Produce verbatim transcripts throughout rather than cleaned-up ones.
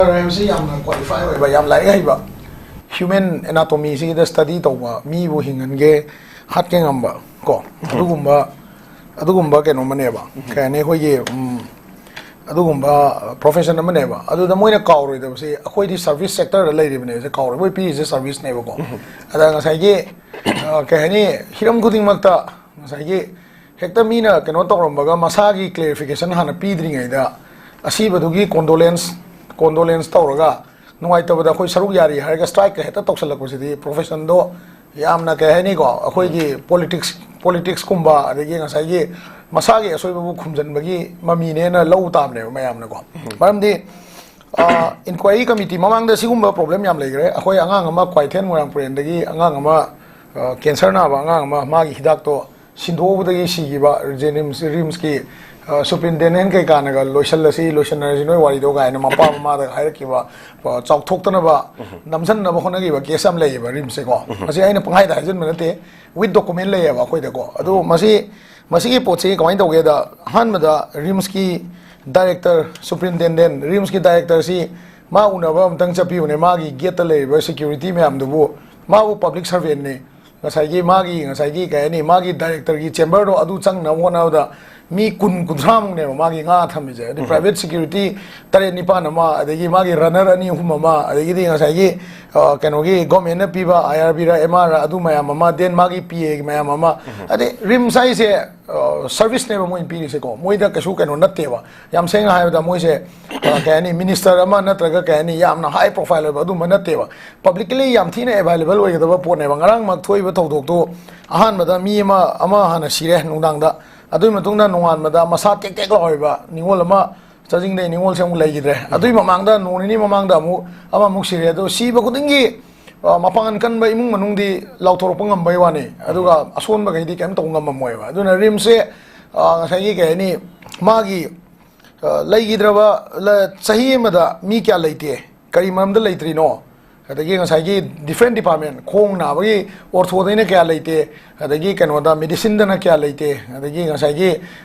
ꯍꯥꯏꯕꯁꯤ ꯌꯥꯝꯅ ꯀ꯭ꯋꯥꯂꯤꯐꯥꯏ ꯑꯣꯏꯕ, ꯌꯥꯝ ꯂꯥꯏꯔꯤꯛ ꯍꯩꯕ, ꯍ꯭ꯌꯨꯃꯦꯟ ꯑꯦꯅꯥꯇꯣꯃꯤꯁꯤꯗ ꯁ꯭ꯇꯗꯤ ꯇꯧꯕ, ꯃꯤꯕꯨ ꯍꯤꯡꯍꯟꯒꯦ, ꯍꯥꯠꯀꯦ ꯉꯝꯕ ꯀꯣ, ꯑꯗꯨꯒꯨꯝꯕ, ꯑꯗꯨꯒꯨꯝꯕ ꯀꯩꯅꯣꯝꯃꯅꯦꯕ꯫ ꯀꯩ ꯍꯥꯏꯅꯤ, ꯑꯩꯈꯣꯏꯒꯤ, ꯎꯝ, ꯑꯗꯨꯒꯨꯝꯕ ꯄ꯭ꯔꯣꯐꯦꯁꯟ ꯑꯃꯅꯦꯕ꯫ ꯑꯗꯨꯗ ꯃꯣꯏꯅ ꯀꯥꯎꯔꯣꯏꯗꯕꯁꯦ, ꯑꯩꯈꯣꯏꯗꯤ ꯁꯔꯚꯤꯁ ꯁꯦꯛꯇꯔꯗ ꯂꯩꯔꯤꯕꯅꯦ, ꯁꯦ ꯀꯥꯎꯔꯣꯏ꯫ ꯃꯣꯏ ꯄꯤꯔꯤꯁꯦ ꯁꯔꯚꯤꯁꯅꯦꯕꯀꯣ꯫ ꯑꯗ ꯉꯁꯥꯏꯒꯤ, ꯑ, ꯀꯩ ꯍꯥꯏꯅꯤ, ꯍꯤꯔꯝ ꯈꯨꯗꯤꯡꯃꯛꯇ ꯉꯁꯥꯏꯒꯤ ꯍꯦꯛꯇ ꯃꯤꯅ ꯀꯩꯅꯣ ꯇꯧꯔꯝꯕꯒ, ꯃꯁꯥꯒꯤ ꯀ꯭ꯂꯦꯔꯤꯐꯤꯀꯦꯁꯟ ꯍꯥꯟꯅ ꯄꯤꯗ꯭ꯔꯤꯉꯩꯗ, ꯑꯁꯤꯕꯗꯨꯒꯤ ꯀꯣꯟꯗꯣꯂꯦꯟꯁ, ꯀꯣꯟꯗꯣꯂꯦꯟꯁ ꯇꯧꯔꯒ, ꯅꯨꯡꯉꯥꯏꯇꯕꯗ ꯑꯩꯈꯣꯏ ꯁꯔꯨꯛ ꯌꯥꯔꯤ ꯍꯥꯏꯔꯒ ꯁ꯭ꯇ꯭ꯔꯥꯏꯛꯀ ꯍꯦꯛꯇ ꯇꯧꯁꯜꯂꯛꯄꯁꯤꯗꯤ, ꯄ꯭ꯔꯣꯐꯦꯁꯟꯗꯣ ꯌꯥꯝꯅ, ꯀꯩ ꯍꯥꯏꯅꯤꯀꯣ, ꯑꯩꯈꯣꯏꯒꯤ ꯄꯣꯂꯤꯇꯤꯛꯁ, ꯄꯣꯂꯤꯇꯤꯛꯁꯀꯨꯝꯕ, ꯑꯗꯒꯤ ꯉꯁꯥꯏꯒꯤ ꯃꯁꯥꯒꯤ ꯑꯁꯣꯏꯕꯕꯨ ꯈꯨꯝꯖꯟꯕꯒꯤ ꯃꯃꯤꯅꯦꯅ ꯂꯧ ꯇꯥꯕꯅꯦꯕ ꯃꯌꯥꯝꯅꯀꯣ꯫ ꯃꯔꯝꯗꯤ, ꯑ, ꯏꯟꯀ꯭ꯋꯥꯏꯔꯤ ꯀꯃꯤꯇꯤ ꯃꯃꯥꯡꯗ ꯁꯤꯒꯨꯝꯕ ꯄ꯭ꯔꯣꯕ꯭ꯂꯦꯝ ꯌꯥꯝ ꯂꯩꯈ꯭ꯔꯦ꯫ ꯑꯩꯈꯣꯏ ꯑꯉꯥꯡ ꯑꯃ, ꯀ꯭ꯋꯥꯏꯊꯦꯜ ꯃꯣꯏꯔꯥꯡꯄꯨꯔꯦꯟꯗꯒꯤ ꯑꯉꯥꯡ ꯑꯃ, ꯑ, ꯀꯦꯟꯁꯔ ꯅꯥꯕ ꯑꯉꯥꯡ ꯑꯃ, ꯃꯥꯒꯤ ꯍꯤꯗꯥꯛꯇꯣ ꯁꯤꯟꯗꯣꯛꯎꯕꯗꯒꯤ ꯁꯤꯈꯤꯕ, ꯖꯦꯅꯤꯝꯁ, ꯔꯤꯝꯁꯀꯤ, ꯑ, ꯁꯨꯄ꯭ꯔꯤꯟꯇꯦꯟꯗꯦꯟ ꯀꯩꯀꯥꯅꯒ ꯂꯣꯏꯁꯜꯂꯁꯤ, ꯂꯣꯏꯁꯟꯅꯔꯁꯤ ꯅꯣꯏ ꯋꯥꯔꯤꯗꯣ ꯀꯥꯏꯅ ꯃꯄꯥ ꯃꯃꯥꯗ ꯍꯥꯏꯔꯛꯈꯤꯕ, ꯑ, ꯆꯥꯎꯊꯣꯛꯇꯅꯕ, ꯅꯝꯁꯤꯟꯅꯕ ꯍꯣꯠꯅꯈꯤꯕ ꯀꯦꯁ ꯌꯥꯝ ꯂꯩꯌꯦꯕ ꯔꯤꯝꯁꯁꯦꯀꯣ꯫ ꯃꯁꯤ ꯑꯩꯅ ꯄꯪꯍꯥꯏꯗ ꯍꯥꯏꯖꯤꯟꯕ ꯅꯠꯇꯦ, ꯋꯤꯠ ꯗꯣꯀꯨꯃꯦꯟ ꯂꯩꯌꯦꯕ ꯑꯩꯈꯣꯏꯗꯀꯣ꯫ ꯑꯗꯣ ꯃꯁꯤ, ꯃꯁꯤꯒꯤ ꯄꯣꯠꯁꯤ ꯀꯃꯥꯏꯅ ꯇꯧꯒꯦꯗ, ꯑꯍꯥꯟꯕꯗ ꯔꯤꯝꯁꯀꯤ ꯗꯥꯏꯔꯦꯛꯇꯔ, ꯁꯨꯄ꯭ꯔꯤꯟꯇꯦꯟꯗꯦꯟ, ꯔꯤꯝꯁꯀꯤ ꯗꯥꯏꯔꯦꯛꯇꯔꯁꯤ ꯃꯥ ꯎꯅꯕ ꯑꯃꯨꯛꯇꯪ ꯆꯠꯄꯤꯌꯨꯅꯦ, ꯃꯥꯒꯤ ꯒꯦꯠꯇ ꯂꯩꯔꯤꯕ ꯁꯦꯀ꯭ꯌꯨꯔꯤꯇꯤ ꯃꯌꯥꯝꯗꯨꯕꯨ꯫ ꯃꯥꯕꯨ ꯄꯕ꯭ꯂꯤꯛ ꯁꯔꯚꯦꯟꯅꯤ꯫ ꯉꯁꯥꯏꯒꯤ ꯃꯥꯒꯤ, ꯉꯁꯥꯏꯒꯤ ꯀꯩ ꯍꯥꯏꯅꯤ, ꯃꯥꯒꯤ ꯗꯥꯏꯔꯦꯛꯇꯔꯒꯤ ꯆꯦꯝꯕꯔꯗꯣ ꯑꯗꯨ ꯆꯪꯅꯕ ꯍꯣꯠꯅꯕꯗ ꯃꯤ ꯀꯨꯟ, ꯀꯨꯟꯊ꯭ꯔꯥꯃꯨꯛꯅꯦꯕ ꯃꯥꯒꯤ ꯉꯥ ꯊꯝꯃꯤꯁꯦ꯫ ꯑꯗꯩ ꯄ꯭ꯔꯥꯏꯚꯦꯠ ꯁꯦꯀ꯭ꯌꯨꯔꯤꯇꯤ ꯇꯔꯦꯠ ꯅꯤꯄꯥꯟ ꯑꯃ, ꯑꯗꯒꯤ ꯃꯥꯒꯤ ꯔꯟꯅꯔ ꯑꯅꯤ ꯑꯍꯨꯝ ꯑꯃ, ꯑꯗꯒꯤꯗꯤ ꯉꯁꯥꯏꯒꯤ, ꯑ, ꯀꯩꯅꯣꯒꯤ ꯒꯣꯔꯃꯦꯟꯅ ꯄꯤꯕ ꯑꯥꯏ ꯑꯥꯔ ꯕꯤꯔ ꯑꯦꯝ ꯑꯥꯔ ꯑꯗꯨ ꯃꯌꯥꯝ ꯑꯃ, ꯗꯦꯟ ꯃꯥꯒꯤ ꯄꯤ ꯑꯦ ꯃꯌꯥꯝ ꯑꯃ꯫ ꯑꯗꯩ ꯔꯤꯝꯁ ꯍꯥꯏꯁꯦ, ꯑ, ꯁꯔꯚꯤꯁꯅꯦꯕ ꯃꯣꯏꯅ ꯄꯤꯔꯤꯁꯦꯀꯣ꯫ ꯃꯣꯏꯗ ꯀꯩꯁꯨ ꯀꯩꯅꯣ ꯅꯠꯇꯦꯕ꯫ ꯌꯥꯝ ꯁꯦꯡꯅ ꯍꯥꯏꯔꯕꯗ ꯃꯣꯏꯁꯦ, ꯑ, ꯀꯩ ꯍꯥꯏꯅꯤ, ꯃꯤꯅꯤꯁꯇꯔ ꯑꯃ ꯅꯠꯇ꯭ꯔꯒ ꯀꯩ ꯍꯥꯏꯅꯤ, ꯌꯥꯝꯅ ꯍꯥꯏ ꯄ꯭ꯔꯣꯐꯥꯏꯜ ꯑꯣꯏꯕ ꯑꯗꯨꯝꯕ ꯅꯠꯇꯦꯕ꯫ ꯄꯕ꯭ꯂꯤꯛꯂꯤ ꯌꯥꯝ ꯊꯤꯅ ꯑꯦꯚꯥꯏꯂꯦꯕꯜ ꯑꯣꯏꯒꯗꯕ ꯄꯣꯠꯅꯦꯕ꯫ ꯉꯔꯥꯡꯃꯛ ꯊꯣꯛꯏꯕ ꯊꯧꯗꯣꯛꯇꯨ ꯑꯍꯥꯟꯕꯗ ꯃꯤ ꯑꯃ, ꯑꯃ ꯍꯥꯟꯅ ꯁꯤꯔꯦ ꯅꯨꯡꯗꯥꯡꯗ꯫ ꯑꯗꯨꯒꯤ ꯃꯇꯨꯡꯗ ꯅꯣꯡꯉꯥꯟꯕꯗ ꯃꯁꯥ ꯇꯦꯛ ꯇꯦꯛ ꯂꯥꯎꯔꯤꯕ ꯅꯤꯉꯣꯜ ꯑꯃ, ꯆꯥꯖꯤꯡꯗꯩ ꯅꯤꯉꯣꯜꯁꯦ ꯑꯃꯨꯛ ꯂꯩꯈꯤꯗ꯭ꯔꯦ꯫ ꯑꯗꯨꯒꯤ ꯃꯃꯥꯡꯗ, ꯅꯣꯡ ꯅꯤꯅꯤ ꯃꯃꯥꯡꯗ ꯑꯃꯨꯛ ꯑꯃꯃꯨꯛ ꯁꯤꯔꯦ꯫ ꯑꯗꯣ ꯁꯤꯕ ꯈꯨꯗꯤꯡꯒꯤ, ꯑ, ꯃꯄꯥꯡꯒꯜ ꯀꯟꯕ ꯏꯃꯨꯡ ꯃꯅꯨꯡꯗꯤ ꯂꯥꯎꯊꯣꯔꯛꯄ ꯉꯝꯕꯩ ꯋꯥꯅꯤ, ꯑꯗꯨꯒ ꯑꯁꯣꯟꯕꯈꯩꯗꯤ ꯀꯩꯝ ꯇꯧꯕ ꯉꯝꯃꯝꯃꯣꯏꯕ꯫ ꯑꯗꯨꯅ ꯔꯤꯝꯁꯁꯦ, ꯑ, ꯉꯁꯥꯏꯒꯤ ꯀꯩ ꯍꯥꯏꯅꯤ, ꯃꯥꯒꯤ, ꯑ, ꯂꯩꯈꯤꯗ꯭ꯔꯕ ꯂ-, ꯆꯍꯤ ꯑꯃꯗ ꯃꯤ ꯀꯌꯥ ꯂꯩꯇꯦ? ꯀꯔꯤ ꯃꯔꯝꯗ ꯂꯩꯇ꯭ꯔꯤꯅꯣ? ꯑꯗꯒꯤ ꯉꯁꯥꯏꯒꯤ different department, ꯈꯣꯡ ꯅꯥꯕꯒꯤ orthoꯗꯩꯅ ꯀꯌꯥ ꯂꯩꯇꯦ, ꯑꯗꯒꯤ ꯀꯩꯅꯣꯗ medicineꯗꯅ ꯀꯌꯥ ꯂꯩꯇꯦ, ꯑꯗꯒꯤ ꯉꯁꯥꯏꯒꯤ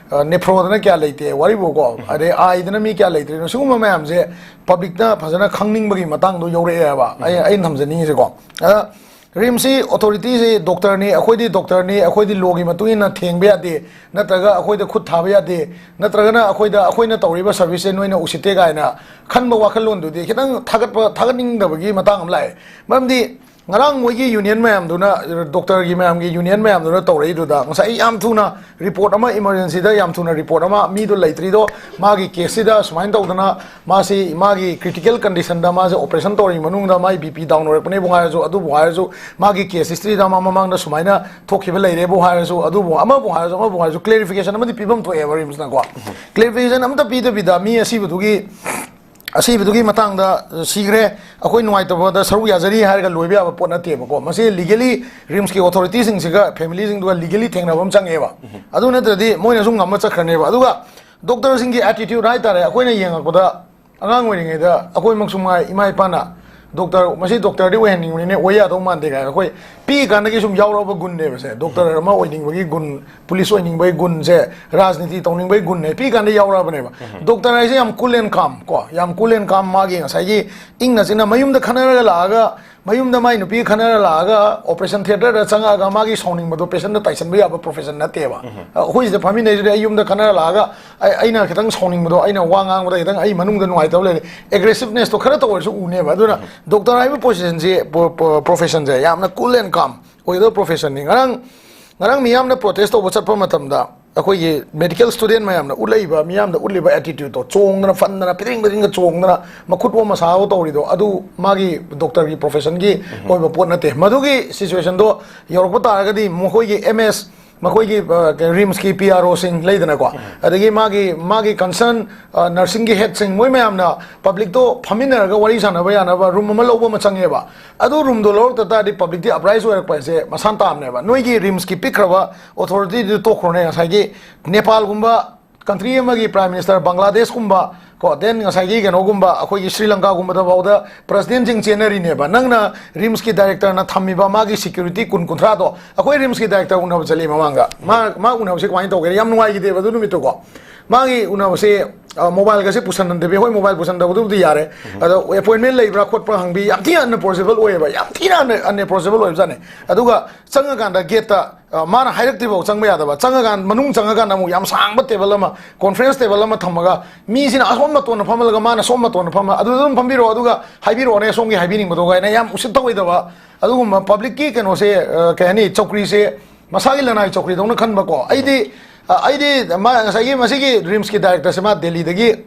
nephroꯗꯅ ꯀꯌꯥ ꯂꯩꯇꯦ, ꯋꯥꯔꯤꯕꯨꯀꯣ, ꯑꯗꯩ eyeꯗꯅ ꯃꯤ ꯀꯌꯥ ꯂꯩꯇ꯭ꯔꯤꯅꯣ, ꯁꯤꯒꯨꯝꯕ ꯃꯌꯥꯝꯁꯦ publicꯅ ꯐꯖꯅ ꯈꯪꯅꯤꯡꯕꯒꯤ ꯃꯇꯥꯡꯗꯣ ꯌꯧꯔꯛꯑꯦꯕ꯫ ꯑꯩ ꯑꯩꯅ ꯊꯝꯖꯅꯤꯡꯉꯤꯁꯦꯀꯣ, ꯑꯗ RIMSꯁꯤ authorityꯁꯤ doctorꯅꯤ, ꯑꯩꯈꯣꯏꯗꯤ doctorꯅꯤ, ꯑꯩꯈꯣꯏꯗꯤ lawꯒꯤ ꯃꯇꯨꯡ ꯏꯟꯅ ꯊꯦꯡꯕ ꯌꯥꯗꯦ, ꯅꯠꯇ꯭ꯔꯒ ꯑꯩꯈꯣꯏꯗ ꯈꯨꯠ ꯊꯥꯕ ꯌꯥꯗꯦ, ꯅꯠꯇ꯭ꯔꯒꯅ ꯑꯩꯈꯣꯏꯗ, ꯑꯩꯈꯣꯏꯅ ꯇꯧꯔꯤꯕ serviceꯁꯦ ꯅꯣꯏꯅ ꯎꯁꯤꯠꯇꯦ ꯀꯥꯏꯅ ꯈꯟꯕ ꯋꯥꯈꯜꯂꯣꯟꯗꯨꯗꯤ ꯈꯤꯇꯪ ꯊꯥꯒꯠꯄ, ꯊꯥꯒꯠꯅꯤꯡꯗꯕꯒꯤ ꯃꯇꯥꯡ ꯑꯃ ꯂꯥꯛꯑꯦ꯫ ꯃꯔꯝꯗꯤ ꯉꯔꯥꯡ ꯃꯣꯏꯒꯤ union ꯃꯌꯥꯝꯗꯨꯅ, doctorꯒꯤ ꯃꯌꯥꯝꯒꯤ union ꯃꯌꯥꯝꯗꯨꯅ ꯇꯧꯔꯛꯏꯗꯨꯗ, ꯉꯁꯥꯏ ꯌꯥꯝ ꯊꯨꯅ report ꯑꯃ, emergencyꯗ ꯌꯥꯝ ꯊꯨꯅ report ꯑꯃ, ꯃꯤꯗꯣ ꯂꯩꯇ꯭ꯔꯤꯗꯣ, ꯃꯥꯒꯤ caseꯁꯤꯗ ꯁꯨꯃꯥꯏꯅ ꯇꯧꯗꯅ ꯃꯥꯁꯤ, ꯃꯥꯒꯤ critical conditionꯗ ꯃꯥꯁꯦ operation ꯇꯧꯔꯤ ꯃꯅꯨꯡꯗ ꯃꯥꯒꯤ BP down ꯑꯣꯏꯔꯛꯄꯅꯦꯕꯨ ꯍꯥꯏꯔꯁꯨ, ꯑꯗꯨꯕꯨ ꯍꯥꯏꯔꯁꯨ, ꯃꯥꯒꯤ case historyꯗ ꯃꯥ ꯃꯃꯥꯡꯗ ꯁꯨꯃꯥꯏꯅ ꯊꯣꯛꯈꯤꯕ ꯂꯩꯔꯦꯕꯨ ꯍꯥꯏꯔꯁꯨ, ꯑꯗꯨꯕꯨ ꯑꯃꯕꯨ ꯍꯥꯏꯔꯁꯨ, ꯑꯃꯕꯨ ꯍꯥꯏꯔꯁꯨ, clarification ꯑꯃꯗꯤ ꯄꯤꯐꯝ ꯊꯣꯛꯑꯦꯕ RIMSꯅꯀꯣ꯫ Clarification ꯑꯃꯇ ꯄꯤꯗꯕꯤꯗ ꯃꯤ ꯑꯁꯤꯕꯗꯨꯒꯤ, ꯑꯁꯤꯕꯗꯨꯒꯤ ꯃꯇꯥꯡꯗ ꯁꯤꯈ꯭ꯔꯦ, ꯑꯩꯈꯣꯏ ꯅꯨꯡꯉꯥꯏꯇꯕꯗ ꯁꯔꯨꯛ ꯌꯥꯖꯔꯤ ꯍꯥꯏꯔꯒ ꯂꯣꯏꯕ ꯌꯥꯕ ꯄꯣꯠ ꯅꯠꯇꯦꯕꯀꯣ꯫ ꯃꯁꯤ legally RIMSꯀꯤ authorityꯁꯤꯡꯁꯤꯒ familyꯁꯤꯡꯗꯨꯒ legally ꯊꯦꯡꯅꯕ ꯑꯃ ꯆꯪꯉꯦꯕ꯫ ꯑꯗꯨ ꯅꯠꯇ꯭ꯔꯗꯤ ꯃꯣꯏꯅꯁꯨ ꯉꯝꯃ ꯆꯠꯈ꯭ꯔꯅꯦꯕ꯫ ꯑꯗꯨꯒ doctorꯁꯤꯡꯒꯤ attitude ꯍꯥꯏꯇꯥꯔꯦ, ꯑꯩꯈꯣꯏꯅ ꯌꯦꯡꯉꯛꯄꯗ, ꯑꯉꯥꯡ ꯑꯣꯏꯔꯤꯉꯩꯗ ꯑꯩꯈꯣꯏꯃꯛꯁꯨ ꯉꯥꯏ, ꯏꯃꯥ ꯏꯄꯥꯅ, "Doctor, ꯃꯁꯤ doctorꯗꯤ ꯑꯣꯏꯍꯟꯅꯤꯡꯕꯅꯤꯅꯦ, ꯑꯣꯏ ꯌꯥꯗꯧ ꯃꯥꯟꯗꯦ" ꯀꯥꯏꯅ ꯑꯩꯈꯣꯏ ꯄꯤꯛꯏꯀꯥꯟꯗꯒꯤ ꯁꯨꯝ ꯌꯥꯎꯔꯛꯑꯕ ꯒꯨꯟꯅꯦꯕꯁꯦ꯫ Doctor ꯑꯃ ꯑꯣꯏꯅꯤꯡꯕꯒꯤ ꯒꯨꯟ, police ꯑꯣꯏꯅꯤꯡꯕꯒꯤ ꯒꯨꯟꯁꯦ, ꯔꯥꯖꯅꯤꯇꯤ ꯇꯧꯅꯤꯡꯕꯒꯤ ꯒꯨꯟꯅꯦ, ꯄꯤꯛꯏꯀꯥꯟꯗ ꯌꯥꯎꯔꯛꯑꯕꯅꯦꯕ꯫ Doctor ꯍꯥꯏꯁꯦ ꯌꯥꯝ cool and calm ꯀꯣ, ꯌꯥꯝ cool and calm, ꯃꯥꯒꯤ ꯉꯁꯥꯏꯒꯤ ꯏꯪꯅ ꯆꯤꯛꯅ ꯃꯌꯨꯝꯗ ꯈꯠꯅꯔꯒ ꯂꯥꯛꯑꯒ, ꯃꯌꯨꯝꯗ ꯃꯥꯏ ꯅꯨꯄꯤ ꯈꯠꯅꯔ ꯂꯥꯛꯑꯒ operation theatreꯗ ꯆꯪꯉꯛꯑꯒ ꯃꯥꯒꯤ ꯁꯥꯎꯅꯤꯡꯕꯗꯣ patientꯗ ꯇꯥꯏꯁꯟꯕ ꯌꯥꯕ profession ꯅꯠꯇꯦꯕ꯫ ꯑꯩꯈꯣꯏ ꯁꯤꯗ ꯐꯝꯃꯤꯟꯅꯩꯁꯤꯗꯤ ꯑꯩ ꯌꯨꯝꯗ ꯈꯠꯅꯔ ꯂꯥꯛꯑꯒ ꯑꯩ, ꯑꯩꯅ ꯈꯤꯇꯪ ꯁꯥꯎꯅꯤꯡꯕꯗꯣ, ꯑꯩꯅ ꯋꯥ ꯉꯥꯡꯕꯗ ꯈꯤꯇꯪ ꯑꯩ ꯃꯅꯨꯡꯗ ꯅꯨꯡꯉꯥꯏꯇꯕ ꯂꯩꯔꯦ, aggressivenessꯇꯣ ꯈꯔꯇ ꯑꯣꯏꯔꯁꯨ ꯎꯅꯦꯕ꯫ ꯑꯗꯨꯅ doctor ꯍꯥꯏꯕ positionꯁꯦ, ꯄ꯭ꯔꯣ-, ꯄ꯭ꯔꯣ-, professionꯁꯦ ꯌꯥꯝꯅ cool and calm ꯑꯣꯏꯒꯗꯕ professionꯅꯤ꯫ ꯉꯔꯥꯡ, ꯉꯔꯥꯡ ꯃꯤꯌꯥꯝꯅ protest ꯇꯧꯕ ꯆꯠꯄ ꯃꯇꯝꯗ ꯑꯩꯈꯣꯏꯒꯤ medical student ꯃꯌꯥꯝꯅ ꯎꯠꯂꯛꯏꯕ, ꯃꯤꯌꯥꯝꯅ ꯎꯠꯂꯤꯕ attitudeꯇꯣ, ꯆꯣꯡꯗꯅ, ꯐꯟꯗꯅ, ꯐꯤꯗꯤꯡ ꯐꯤꯗꯤꯡꯒ ꯆꯣꯡꯗꯅ, ꯃꯈꯨꯠ ꯑꯣꯝ ꯃꯁꯥ ꯇꯧꯔꯤꯗꯣ, ꯑꯗꯨ ꯃꯥꯒꯤ doctorꯒꯤ professionꯒꯤ ꯑꯣꯏꯕ ꯄꯣꯠ ꯅꯠꯇꯦ꯫ ꯃꯗꯨꯒꯤ situationꯗꯣ ꯌꯧꯔꯛꯄ ꯇꯥꯔꯒꯗꯤ ꯃꯈꯣꯏꯒꯤ MS, ꯃꯈꯣꯏꯒꯤ, ꯑ, ꯀꯩ, RIMSꯀꯤ PROꯁꯤꯡ ꯂꯩꯗꯅꯀꯣ, ꯑꯗꯒꯤ ꯃꯥꯒꯤ, ꯃꯥꯒꯤ concern, ꯑ, nursingꯒꯤ headꯁꯤꯡ, ꯃꯣꯏ ꯃꯌꯥꯝꯅ publicꯇꯣ ꯐꯝꯃꯤꯟꯅꯔꯒ ꯋꯥꯔꯤ ꯁꯥꯟꯅꯕ ꯌꯥꯅꯕ room ꯑꯃ ꯂꯧꯕ ꯑꯃ ꯆꯪꯉꯦꯕ꯫ ꯑꯗꯨ roomꯗꯣ ꯂꯧꯔꯛꯇ ꯇꯥꯔꯗꯤ publicꯇꯤ uprise ꯑꯣꯏꯔꯛꯄ ꯍꯥꯏꯁꯦ ꯃꯁꯥꯟ ꯇꯥꯕꯅꯦꯕ꯫ ꯅꯣꯏꯒꯤ RIMSꯀꯤ ꯄꯤꯛꯈ꯭ꯔꯕ authorityꯗꯨ ꯇꯣꯛꯈ꯭ꯔꯣꯅꯦ, ꯉꯁꯥꯏꯒꯤ ꯅꯦꯄꯥꯜꯒꯨꯝꯕ country ꯑꯃꯒꯤ prime minister, ꯕꯪꯒ꯭ꯂꯥꯗꯦꯁꯀꯨꯝꯕ ꯀꯣ, then ꯉꯁꯥꯏꯒꯤ ꯀꯩꯅꯣꯒꯨꯝꯕ, ꯑꯩꯈꯣꯏꯒꯤ ꯁ꯭ꯔꯤ ꯂꯪꯀꯥꯒꯨꯝꯕꯗ ꯐꯥꯎꯗ ꯄ꯭ꯔꯁꯤꯗꯦꯟꯁꯤꯡ ꯆꯦꯟꯅꯔꯤꯅꯦꯕ꯫ ꯅꯪꯅ ꯔꯤꯝꯁꯀꯤ ꯗꯥꯏꯔꯦꯛꯇꯔꯅ ꯊꯝꯃꯤꯕ ꯃꯥꯒꯤ ꯁꯦꯀ꯭ꯌꯨꯔꯤꯇꯤ ꯀꯨꯟ ꯀꯨꯟꯊ꯭ꯔꯥꯗꯣ, ꯑꯩꯈꯣꯏ ꯔꯤꯝꯁꯀꯤ ꯗꯥꯏꯔꯦꯛꯇꯔ ꯎꯅꯕ ꯆꯠꯂꯤ ꯃꯃꯥꯡꯗ꯫ ꯃꯥ ꯃꯥ ꯎꯅꯕꯁꯦ ꯀꯃꯥꯏꯅ ꯇꯧꯒꯦ? ꯌꯥꯝ ꯅꯨꯡꯉꯥꯏꯈꯤꯗꯦꯕ ꯑꯗꯨ ꯅꯨꯃꯤꯠꯇꯨꯀꯣ꯫ ꯃꯥꯒꯤ ꯎꯅꯕꯁꯦ, ꯑ, ꯃꯣꯕꯥꯏꯜꯒꯁꯦ ꯄꯨꯁꯟꯅꯗꯕꯤ, ꯍꯣꯏ, ꯃꯣꯕꯥꯏꯜ ꯄꯨꯁꯟꯗꯕꯗꯨꯕꯨꯗꯤ ꯌꯥꯔꯦ꯫ ꯑꯗꯣ ꯑꯦꯄꯣꯏꯟꯃꯦꯟ ꯂꯩꯕ꯭ꯔꯥ ꯈꯣꯠꯄ꯭ꯔꯥ ꯍꯪꯕꯤ, ꯌꯥꯝ ꯊꯤꯅ ꯑꯟꯑꯦꯄ꯭ꯔꯣꯆꯦꯕꯜ ꯑꯣꯏꯌꯦꯕ, ꯌꯥꯝ ꯊꯤꯅ ꯑꯟꯑꯦꯄ꯭ꯔꯣꯆꯦꯕꯜ ꯑꯣꯏꯕꯖꯥꯠꯅꯤ꯫ ꯑꯗꯨꯒ ꯆꯪꯉꯀꯥꯟꯗ ꯒꯦꯠꯇ, ꯑ, ꯃꯥꯅ ꯍꯥꯏꯔꯛꯇ꯭ꯔꯤꯐꯥꯎ ꯆꯪꯕ ꯌꯥꯗꯕ, ꯆꯪꯉꯀꯥꯟꯗ, ꯃꯅꯨꯡ ꯆꯪꯉꯀꯥꯟꯗ ꯑꯃꯨꯛ ꯌꯥꯝ ꯁꯥꯡꯕ ꯇꯦꯕꯜ ꯑꯃ, ꯀꯣꯟꯐ꯭ꯔꯦꯟꯁ ꯇꯦꯕꯜ ꯑꯃ ꯊꯝꯃꯒ, ꯃꯤꯁꯤꯅ ꯑꯁꯣꯝ ꯃꯇꯣꯟꯗ ꯐꯝꯍꯜꯂꯒ ꯃꯥꯅ ꯁꯣꯝ ꯃꯇꯣꯟꯗ ꯐꯝꯃ, "ꯑꯗꯨꯗ ꯑꯗꯨꯝ ꯐꯝꯕꯤꯔꯣ, ꯑꯗꯨꯒ ꯍꯥꯏꯕꯤꯔꯛꯑꯣꯅꯦ ꯁꯣꯝꯒꯤ ꯍꯥꯏꯕꯤꯅꯤꯡꯕꯗꯣ" ꯀꯥꯏꯅ ꯌꯥꯝ ꯎꯁꯤꯠ ꯊꯑꯣꯏꯗꯕ꯫ ꯑꯗꯨꯒꯨꯝꯕ ꯄꯕ꯭ꯂꯤꯛꯀꯤ ꯀꯩꯅꯣꯁꯦ, ꯑ, ꯀꯩ ꯍꯥꯏꯅꯤ, ꯆꯧꯀ꯭ꯔꯤꯁꯦ ꯃꯁꯥꯒꯤ ꯂꯅꯥꯏ ꯆꯧꯀ꯭ꯔꯤꯗꯧꯅ ꯈꯟꯕꯀꯣ꯫ ꯑꯩꯗꯤ, ꯑ, ꯑꯩꯗꯤ ꯃꯥ ꯉꯁꯥꯏꯒꯤ ꯃꯁꯤꯒꯤ ꯔꯤꯝꯁꯀꯤ ꯗꯥꯏꯔꯦꯛꯇꯔꯁꯦ ꯃꯥ ꯗꯦꯜꯂꯤꯗꯒꯤ,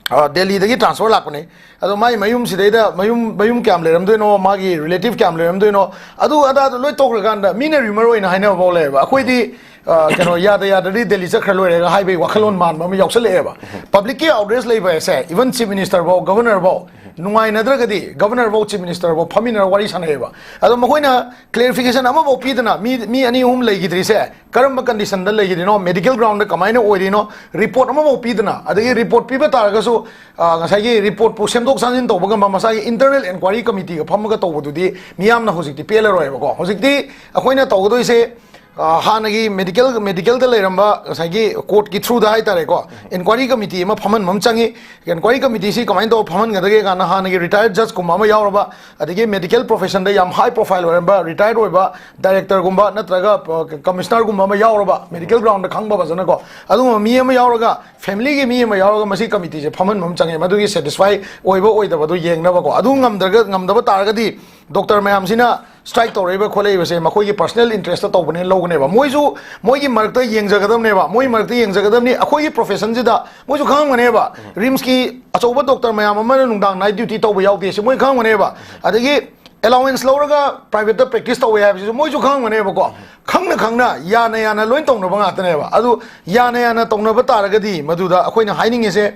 ꯑ, ꯗꯦꯜꯂꯤꯗꯒꯤ ꯇ꯭ꯔꯥꯟꯁꯐꯔ ꯂꯥꯛꯄꯅꯦ꯫ ꯑꯗꯣ ꯃꯥꯏ ꯃꯌꯨꯝꯁꯤꯗꯩꯗ ꯃꯌꯨꯝ, ꯃꯌꯨꯝ ꯀꯌꯥꯝ ꯂꯩꯔꯝꯗꯣꯏꯅꯣ, ꯃꯥꯒꯤ ꯔꯤꯂꯦꯇꯤꯚ ꯀꯌꯥꯝ ꯂꯩꯔꯝꯗꯣꯏꯅꯣ, ꯑꯗꯨ ꯑꯗꯥꯗꯣ ꯂꯣꯏ ꯇꯣꯛꯈ꯭ꯔꯀꯥꯟꯗ ꯃꯤꯅ ꯔꯤꯃꯔ ꯑꯣꯏꯅ ꯍꯥꯏꯅꯕ ꯐꯥꯎ ꯂꯩꯌꯦꯕ꯫ ꯑꯩꯈꯣꯏꯗꯤ, ꯑ, ꯀꯩꯅꯣ, ꯌꯥꯗ ꯌꯥꯗ꯭ꯔꯗꯤ ꯗꯦꯜꯂꯤ ꯆꯠꯈ꯭ꯔ ꯂꯣꯏꯔꯦꯒ ꯍꯥꯏꯕꯒꯤ ꯋꯥꯈꯜꯂꯣꯟ ꯃꯥꯟꯕ ꯑꯃ ꯌꯥꯎꯁꯜꯂꯛꯑꯦꯕ꯫ ꯄꯕ꯭ꯂꯤꯛꯀꯤ ꯑꯥꯎꯠꯔꯦꯖ ꯂꯩꯕ ꯍꯥꯏꯁꯦ, ꯏꯚꯟ ꯆꯤꯐ ꯃꯤꯅꯤꯁꯇꯔꯐꯥꯎ, ꯒꯚꯔꯅꯔꯐꯥꯎ, ꯅꯨꯡꯉꯥꯏꯅꯗ꯭ꯔꯒꯗꯤ ꯒꯚꯔꯅꯔꯐꯥꯎ ꯆꯤꯐ ꯃꯤꯅꯤꯁꯇꯔꯐꯥꯎ ꯐꯝꯃꯤꯟꯅꯔ ꯋꯥꯔꯤ ꯁꯥꯟꯅꯩꯌꯦꯕ꯫ ꯑꯗꯣ ꯃꯈꯣꯏꯅ ꯀ꯭ꯂꯦꯔꯤꯐꯤꯀꯦꯁꯟ ꯑꯃꯐꯥꯎ ꯄꯤꯗꯅ, ꯃꯤ, ꯃꯤ ꯑꯅꯤ ꯑꯍꯨꯝ ꯂꯩꯈꯤꯗ꯭ꯔꯤꯁꯦ ꯀꯔꯝꯕ ꯀꯟꯗꯤꯁꯟꯗ ꯂꯩꯈꯤꯗ꯭ꯔꯤꯅꯣ, ꯃꯦꯗꯤꯀꯦꯜ ꯒ꯭ꯔꯥꯎꯟꯗ ꯀꯃꯥꯏꯅ ꯑꯣꯏꯔꯤꯅꯣ, ꯔꯤꯄꯣꯔꯠ ꯑꯃꯐꯥꯎ ꯄꯤꯗꯅ, ꯑꯗꯒꯤ ꯔꯤꯄꯣꯔꯠ ꯄꯤꯕ ꯇꯥꯔꯒꯁꯨ, ꯑ, ꯉꯁꯥꯏꯒꯤ ꯔꯤꯄꯣꯔꯠꯄꯨ ꯁꯦꯝꯗꯣꯛ ꯁꯦꯝꯖꯤꯟ ꯇꯧꯕ ꯉꯝꯕ ꯃꯁꯥꯒꯤ ꯏꯟꯇꯔꯅꯦꯜ ꯏꯟꯀ꯭ꯋꯥꯏꯔꯤ ꯀꯃꯤꯇꯤꯒ ꯐꯝꯃꯒ ꯇꯧꯕꯗꯨꯗꯤ ꯃꯤꯌꯥꯝꯅ ꯍꯧꯖꯤꯛꯇꯤ ꯄꯦꯜꯂꯔꯣꯏꯕꯀꯣ꯫ ꯍꯧꯖꯤꯛꯇꯤ ꯑꯩꯈꯣꯏꯅ ꯇꯧꯒꯗꯣꯏꯁꯦ, ꯑ, ꯍꯥꯟꯅꯒꯤ ꯃꯦꯗꯤꯀꯦꯜ, ꯃꯦꯗꯤꯀꯦꯜꯗ ꯂꯩꯔꯝꯕ ꯉꯁꯥꯏꯒꯤ ꯀꯣꯔꯠꯀꯤ ꯊ꯭ꯔꯨꯗ ꯍꯥꯏꯇꯥꯔꯦꯀꯣ, ꯏꯟꯀ꯭ꯋꯥꯏꯔꯤ ꯀꯃꯤꯇꯤ ꯑꯃ ꯐꯝꯍꯟꯕ ꯑꯃ ꯆꯪꯉꯤ꯫ ꯏꯟꯀ꯭ꯋꯥꯏꯔꯤ ꯀꯃꯤꯇꯤꯁꯤ ꯀꯃꯥꯏꯅ ꯇꯧꯔ ꯐꯝꯍꯟꯒꯗꯒꯦ ꯀꯥꯟꯗ, ꯍꯥꯟꯅꯒꯤ ꯔꯤꯇꯥꯌꯔꯗ ꯖꯖꯀꯨꯝꯕ ꯑꯃ ꯌꯥꯎꯔꯕ, ꯑꯗꯒꯤ ꯃꯦꯗꯤꯀꯦꯜ ꯄ꯭ꯔꯣꯐꯦꯁꯟꯗ ꯌꯥꯝ ꯍꯥꯏ ꯄ꯭ꯔꯣꯐꯥꯏꯜ ꯑꯣꯏꯔꯝꯕ, ꯔꯤꯇꯥꯌꯔꯗ ꯑꯣꯏꯕ ꯗꯥꯏꯔꯦꯛꯇꯔꯒꯨꯝꯕ ꯅꯠꯇ꯭ꯔꯒ, ꯑ, ꯀꯃꯤꯁꯅꯔꯒꯨꯝꯕ ꯑꯃ ꯌꯥꯎꯔꯕ, ꯃꯦꯗꯤꯀꯦꯜ ꯒ꯭ꯔꯥꯎꯟꯗ ꯈꯪꯕ ꯐꯖꯅꯀꯣ, ꯑꯗꯨꯒꯨꯝꯕ ꯃꯤ ꯑꯃ ꯌꯥꯎꯔꯒ, ꯐꯦꯃꯤꯂꯤꯒꯤ ꯃꯤ ꯑꯃ ꯌꯥꯎꯔꯒ ꯃꯁꯤ ꯀꯃꯤꯇꯤꯁꯦ ꯐꯝꯍꯟꯕ ꯑꯃ ꯆꯪꯉꯦ, ꯃꯗꯨꯒꯤ ꯁꯦꯇꯤꯁꯐꯥꯏ ꯑꯣꯏꯕ ꯑꯣꯏꯗꯕꯗꯣ ꯌꯦꯡꯅꯕꯀꯣ꯫ ꯑꯗꯨ ꯉꯝꯗ꯭ꯔꯒ, ꯉꯝꯗꯕ ꯇꯥꯔꯒꯗꯤ ꯗꯣꯛꯇꯔ ꯃꯌꯥꯝꯁꯤꯅ ꯁ꯭ꯇ꯭ꯔꯥꯏꯛ ꯇꯧꯔꯛꯏꯕ ꯈꯣꯠꯂꯛꯏꯕꯁꯦ ꯃꯈꯣꯏꯒꯤ ꯄꯔꯁꯅꯦꯜ ꯏꯟꯇꯔꯦꯁꯇ ꯇꯧꯕꯅꯦꯅ ꯂꯧꯒꯅꯦꯕ꯫ ꯃꯣꯏꯁꯨ ꯃꯣꯏꯒꯤ ꯃꯔꯛꯇ ꯌꯦꯡꯖꯒꯗꯕꯅꯦꯕ, ꯃꯣꯏ ꯃꯔꯛꯇ ꯌꯦꯡꯖꯒꯗꯕꯅꯤ꯫ ꯑꯩꯈꯣꯏꯒꯤ ꯄ꯭ꯔꯣꯐꯦꯁꯟꯁꯤꯗ ꯃꯣꯏꯁꯨ ꯈꯪꯉꯝꯒꯅꯦꯕ, ꯔꯤꯝꯁꯀꯤ ꯑꯆꯧꯕ ꯗꯣꯛꯇꯔ ꯃꯌꯥꯝ ꯑꯃꯅ ꯅꯨꯡꯗꯥꯡ ꯅꯥꯏꯠ ꯗ꯭ꯌꯨꯇꯤ ꯇꯧꯕ ꯌꯥꯎꯗꯦ ꯁꯤ ꯃꯣꯏ ꯈꯪꯉꯝꯒꯅꯦꯕ꯫ ꯑꯗꯒꯤ ꯑꯦꯂꯥꯋꯦꯟꯁ ꯂꯧꯔꯒ ꯄ꯭ꯔꯥꯏꯚꯦꯠꯇ ꯄ꯭ꯔꯦꯛꯇꯤꯁ ꯇꯧꯋꯦ ꯍꯥꯏꯕꯁꯤꯁꯨ ꯃꯣꯏꯁꯨ ꯈꯪꯉꯝꯒꯅꯦꯕꯀꯣ꯫ ꯈꯪꯅ ꯈꯪꯅ, ꯌꯥꯅ ꯌꯥꯅ ꯂꯣꯏ ꯇꯧꯅꯕ ꯉꯥꯛꯇꯅꯦꯕ꯫ ꯑꯗꯨ ꯌꯥꯅ ꯌꯥꯅ ꯇꯧꯅꯕ ꯇꯥꯔꯒꯗꯤ ꯃꯗꯨꯗ ꯑꯩꯈꯣꯏꯅ ꯍꯥꯏꯅꯤꯡꯉꯤꯁꯦ,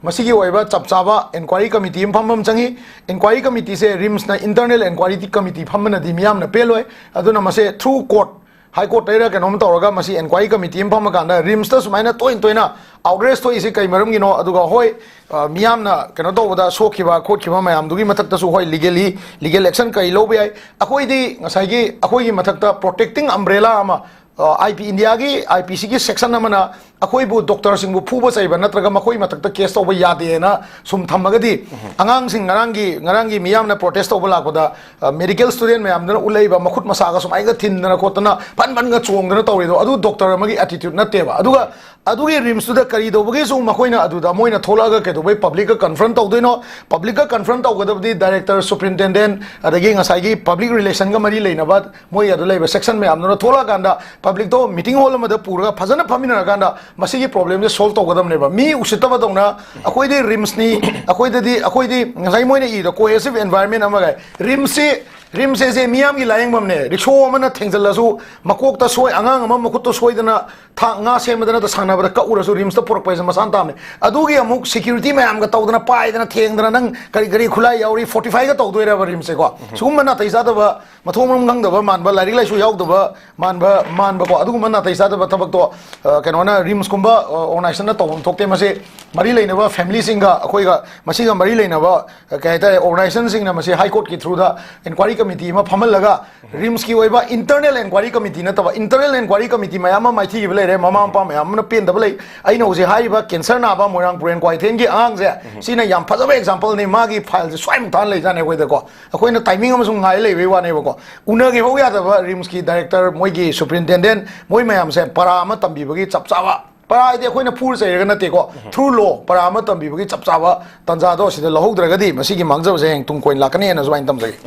ꯃꯁꯤꯒꯤ ꯑꯣꯏꯕ ꯆꯞ ꯆꯥꯕ ꯏꯟꯀ꯭ꯋꯥꯏꯔꯤ ꯀꯃꯤꯇꯤ ꯑꯃ ꯐꯝꯕ ꯑꯃ ꯆꯪꯉꯤ꯫ ꯏꯟꯀ꯭ꯋꯥꯏꯔꯤ ꯀꯃꯤꯇꯤꯁꯦ ꯔꯤꯝꯁꯅ ꯏꯟꯇꯔꯅꯦꯜ ꯏꯟꯀ꯭ꯋꯥꯏꯔꯤ ꯀꯃꯤꯇꯤ ꯐꯝꯕꯅꯗꯤ ꯃꯤꯌꯥꯝꯅ ꯄꯦꯜꯂꯣꯏ꯫ ꯑꯗꯨꯅ ꯃꯁꯦ ꯊ꯭ꯔꯨ ꯀꯣꯔꯠ ꯍꯥꯏ ꯀꯣꯔꯠꯇꯩꯔ ꯀꯩꯅꯣꯝ ꯇꯧꯔꯒ ꯃꯁꯤ ꯏꯟꯀ꯭ꯋꯥꯏꯔꯤ ꯀꯃꯤꯇꯤ ꯑꯃ ꯐꯝꯃꯀꯥꯟꯗ ꯔꯤꯝꯁꯇ ꯁꯨꯃꯥꯏꯅ ꯇꯣꯏꯅ ꯇꯣꯏꯅ ꯑꯥꯎꯠꯔꯦꯁ ꯊꯣꯛꯏꯁꯤ ꯀꯩ ꯃꯔꯝꯒꯤꯅꯣ, ꯑꯗꯨꯒ ꯍꯣꯏ, ꯑ, ꯃꯤꯌꯥꯝꯅ ꯀꯩꯅꯣ ꯇꯧꯕꯗ ꯁꯣꯛꯈꯤꯕ ꯈꯣꯠꯈꯤꯕ ꯃꯌꯥꯝꯗꯨꯒꯤ ꯃꯊꯛꯇꯁꯨ ꯍꯣꯏ ꯂꯤꯒꯦꯂꯤ ꯂꯤꯒꯦꯜ ꯑꯦꯛꯁꯟ ꯀꯔꯤ ꯂꯧꯕ ꯌꯥꯏ꯫ ꯑꯩꯈꯣꯏꯗꯤ ꯉꯁꯥꯏꯒꯤ ꯑꯩꯈꯣꯏꯒꯤ ꯃꯊꯛꯇ ꯄ꯭ꯔꯣꯇꯦꯛꯇꯤꯡ ꯑꯝꯕ꯭ꯔꯦꯂꯥ ꯑꯃ, ꯑꯥꯏ ꯄꯤ ꯏꯟꯗꯤꯌꯥꯒꯤ ꯑꯥꯏ ꯄꯤ ꯁꯤꯒꯤ ꯁꯦꯛꯁꯟ ꯑꯃꯅ ꯑꯩꯈꯣꯏꯕꯨ ꯗꯣꯛꯇꯔꯁꯤꯡꯕꯨ ꯐꯨꯕ ꯆꯩꯕ ꯅꯠꯇ꯭ꯔꯒ ꯃꯈꯣꯏ ꯃꯊꯛꯇ ꯀꯦꯁ ꯇꯧꯕ ꯌꯥꯗꯦꯅ ꯁꯨꯝ ꯊꯝꯃꯒꯗꯤ, ꯑꯉꯥꯡꯁꯤꯡ ꯉꯔꯥꯡꯒꯤ ꯉꯔꯥꯡꯒꯤ ꯃꯤꯌꯥꯝꯅ ꯄ꯭ꯔꯣꯇꯦꯁ ꯇꯧꯕ ꯂꯥꯛꯄꯗ, ꯃꯦꯗꯤꯀꯦꯜ ꯁ꯭ꯇꯨꯗꯦꯟ ꯃꯌꯥꯝꯗꯨꯅ ꯎꯠꯂꯛꯏꯕ ꯃꯈꯨꯠ ꯃꯁꯥꯒ ꯁꯨꯃꯥꯏꯅ ꯊꯤꯟꯗꯅ ꯈꯣꯠꯇꯅ ꯐꯟ ꯐꯟꯒ ꯆꯣꯡꯗꯅ ꯇꯧꯔꯤꯗꯣ, ꯑꯗꯨ ꯗꯣꯛꯇꯔ ꯑꯃꯒꯤ ꯑꯦꯇꯤꯇ꯭ꯌꯨꯠ ꯅꯠꯇꯦꯕ꯫ ꯑꯗꯨꯒ ꯑꯗꯨꯒꯤ ꯔꯤꯝꯁꯇꯨꯗ ꯀꯔꯤ ꯇꯧꯕꯒꯤꯁꯨ ꯃꯈꯣꯏꯅ ꯑꯗꯨꯗ ꯃꯣꯏꯅ ꯊꯣꯛꯂꯛꯑꯒ ꯀꯩꯗꯧꯕꯩ ꯄꯕ꯭ꯂꯤꯛꯀ ꯀꯟꯐ꯭ꯔꯟꯠ ꯇꯧꯗꯣꯏꯅꯣ? ꯄꯕ꯭ꯂꯤꯛꯀ ꯀꯟꯐ꯭ꯔꯟꯠ ꯇꯧꯒꯗꯕꯗꯤ ꯗꯥꯏꯔꯦꯛꯇꯔ, ꯁꯨꯄ꯭ꯔꯤꯟꯇꯦꯟꯗꯦꯟ, ꯑꯗꯒꯤ ꯉꯁꯥꯏꯒꯤ ꯄꯕ꯭ꯂꯤꯛ ꯔꯤꯂꯦꯁꯟꯒ ꯃꯔꯤ ꯂꯩꯅꯕ ꯃꯣꯏ ꯑꯗꯨ ꯂꯩꯕ ꯁꯦꯛꯁꯟ ꯃꯌꯥꯝꯗꯨꯅ ꯊꯣꯛꯂꯛꯑꯀꯥꯟꯗ ꯄꯕ꯭ꯂꯤꯛꯇꯣ ꯃꯤꯇꯤꯡ ꯍꯣꯜ ꯑꯃꯗ ꯄꯨꯔꯒ ꯐꯖꯅ ꯐꯝꯃꯤꯟꯅꯔꯀꯥꯟꯗ ꯃꯁꯤꯒꯤ ꯄ꯭ꯔꯣꯕ꯭ꯂꯦꯝꯁꯦ ꯁꯣꯜꯕ ꯇꯧꯒꯗꯕꯅꯦꯕ꯫ ꯃꯤ ꯎꯁꯤꯠꯇꯕꯗꯧꯅ ꯑꯩꯈꯣꯏꯗꯤ ꯔꯤꯝꯁꯅꯤ, ꯑꯩꯈꯣꯏꯗꯗꯤ, ꯑꯩꯈꯣꯏꯗꯤ ꯉꯁꯥꯏ ꯃꯣꯏꯅ ꯏꯗꯣ ꯀꯣꯍꯦꯁꯤꯞ ꯑꯦꯟꯚꯥꯏꯔꯟꯃꯦꯟ ꯑꯃꯒ ꯔꯤꯝꯁꯁꯤ ꯔꯤꯝꯁ ꯑꯁꯦ ꯃꯤꯌꯥꯝꯒꯤ ꯂꯥꯌꯦꯡꯐꯝꯅꯦ꯫ ꯔꯤꯛꯁꯣ ꯑꯃꯅ ꯊꯦꯡꯖꯜꯂꯁꯨ ꯃꯀꯣꯛꯇ ꯁꯣꯏ, ꯑꯉꯥꯡ ꯑꯃ ꯃꯈꯨꯠꯇꯣ ꯁꯣꯏꯗꯅ ꯊꯥ ꯉꯥ ꯁꯦꯝꯕꯗ ꯅꯠꯇ ꯁꯥꯟꯅꯕꯗ ꯀꯛꯎꯔꯁꯨ ꯔꯤꯝꯁꯇ ꯄꯨꯔꯛꯄ ꯍꯥꯏꯁꯦ ꯃꯁꯥꯅ ꯇꯥꯕꯅꯦ꯫ ꯑꯗꯨꯒꯤ ꯑꯃꯨꯛ ꯁꯦꯀ꯭ꯌꯨꯔꯤꯇꯤ ꯃꯌꯥꯝꯒ ꯇꯧꯗꯅ ꯄꯥꯏꯗꯅ ꯊꯦꯡꯗꯅ ꯅꯪ ꯀꯔꯤ ꯀꯔꯤ ꯈꯨꯠꯂꯥꯏ ꯌꯥꯎꯔꯤ, ꯐꯣꯔꯇꯤꯐꯥꯏꯒ ꯇꯧꯗꯣꯏꯔꯕ ꯔꯤꯝꯁꯁꯦꯀꯣ? ꯁꯤꯒꯨꯝꯕ ꯅꯥꯇꯩ ꯆꯥꯗꯕ, ꯃꯊꯣꯡ ꯃꯔꯝ ꯈꯪꯗꯕ ꯃꯥꯟꯕ, ꯂꯥꯏꯔꯤꯛ ꯂꯥꯏꯁꯨ ꯌꯥꯎꯗꯕ ꯃꯥꯟꯕ, ꯃꯥꯟꯕꯀꯣ, ꯑꯗꯨꯒꯨꯝꯕ ꯅꯥꯇꯩ ꯆꯥꯗꯕ ꯊꯕꯛꯇꯣ, ꯑ, ꯀꯩꯅꯣꯅ, ꯔꯤꯝꯁꯀꯨꯝꯕ, ꯑ, ꯑꯣꯔꯒꯅꯥꯏꯖꯦꯁꯟꯅ ꯇꯧꯐꯝ ꯊꯣꯛꯇꯦ꯫ ꯃꯁꯤ ꯃꯔꯤ ꯂꯩꯅꯕ ꯐꯦꯃꯤꯂꯤꯁꯤꯡꯒ, ꯑꯩꯈꯣꯏꯒ, ꯃꯁꯤꯒ ꯃꯔꯤ ꯂꯩꯅꯕ, ꯑ, ꯀꯩ ꯍꯥꯏꯇꯥꯔꯦ, ꯑꯣꯔꯒꯅꯥꯏꯖꯦꯁꯟꯁꯤꯡꯅ ꯃꯁꯤ ꯍꯥꯏ ꯀꯣꯔꯠꯀꯤ ꯊ꯭ꯔꯨꯗ ꯏꯟꯀ꯭ꯋꯥꯏꯔꯤ ꯀꯃꯤꯇꯤ ꯑꯃ ꯐꯝꯍꯜꯂꯒ, ꯔꯤꯝꯁꯀꯤ ꯑꯣꯏꯕ ꯏꯟꯇꯔꯅꯦꯜ ꯏꯟꯀ꯭ꯋꯥꯏꯔꯤ ꯀꯃꯤꯇꯤ ꯅꯠꯇꯕ, ꯏꯟꯇꯔꯅꯦꯜ ꯏꯟꯀ꯭ꯋꯥꯏꯔꯤ ꯀꯃꯤꯇꯤ ꯃꯌꯥꯝ ꯑꯃ ꯃꯥꯏꯊꯤꯈꯤꯕ ꯂꯩꯔꯦ, ꯃꯃꯥ ꯃꯄꯥ ꯃꯌꯥꯝ ꯑꯃꯅ ꯄꯦꯟꯗꯕ ꯂꯩ꯫ ꯑꯩꯅ ꯍꯧꯖꯤꯛ ꯍꯥꯏꯔꯤꯕ ꯀꯦꯟꯁꯔ ꯅꯥꯕ ꯃꯣꯏꯔꯥꯡ ꯄꯨꯔꯦꯟ ꯀ꯭ꯋꯥꯏꯊꯦꯟꯒꯤ ꯑꯉꯥꯡꯁꯦ, ꯁꯤꯅ ꯌꯥꯝ ꯐꯖꯕ ꯑꯦꯛꯖꯥꯝꯄꯜꯅꯤ꯫ ꯃꯥꯒꯤ ꯐꯥꯏꯜꯁꯦ ꯁ꯭ꯋꯥꯏꯃꯨꯛ ꯊꯥꯅ ꯂꯩꯖꯥꯠꯅꯦ ꯑꯩꯈꯣꯏꯗꯀꯣ꯫ ꯑꯩꯈꯣꯏꯅ ꯇꯥꯏꯃꯤꯡ ꯑꯃꯁꯨꯡ ꯉꯥꯏ ꯂꯩꯕꯩ ꯋꯥꯅꯦꯕꯀꯣ꯫ ꯎꯅꯒꯦ ꯐꯥꯎ ꯌꯥꯗꯕ ꯔꯤꯝꯁꯀꯤ ꯗꯥꯏꯔꯦꯛꯇꯔ, ꯃꯣꯏꯒꯤ ꯁꯨꯄ꯭ꯔꯤꯟꯇꯦꯟꯗꯦꯟ, ꯃꯣꯏ ꯃꯌꯥꯝꯁꯦ ꯄꯔꯥ ꯑꯃ ꯇꯝꯕꯤꯕꯒꯤ ꯆꯞ ꯆꯥꯕ, ꯄꯔꯥ ꯍꯥꯏꯗꯤ ꯑꯩꯈꯣꯏꯅ ꯐꯨꯔ ꯆꯩꯔꯒ ꯅꯠꯇꯦꯀꯣ, ꯊ꯭ꯔꯨ ꯂꯣ ꯄꯔꯥ ꯑꯃ ꯇꯝꯕꯤꯕꯒꯤ ꯆꯞ ꯆꯥꯕ ꯇꯥꯟꯖꯥꯗꯣ ꯑꯁꯤꯗ ꯂꯧꯍꯧꯗ꯭ꯔꯒꯗꯤ ꯃꯁꯤꯒꯤ ꯃꯥꯡꯖꯕꯁꯦ ꯍꯌꯦꯡ ꯇꯨꯡ ꯀꯣꯏꯅ ꯂꯥꯛꯀꯅꯤ ꯍꯥꯏꯅꯁꯨ ꯑꯩꯅ ꯊꯝꯖꯒꯦ꯫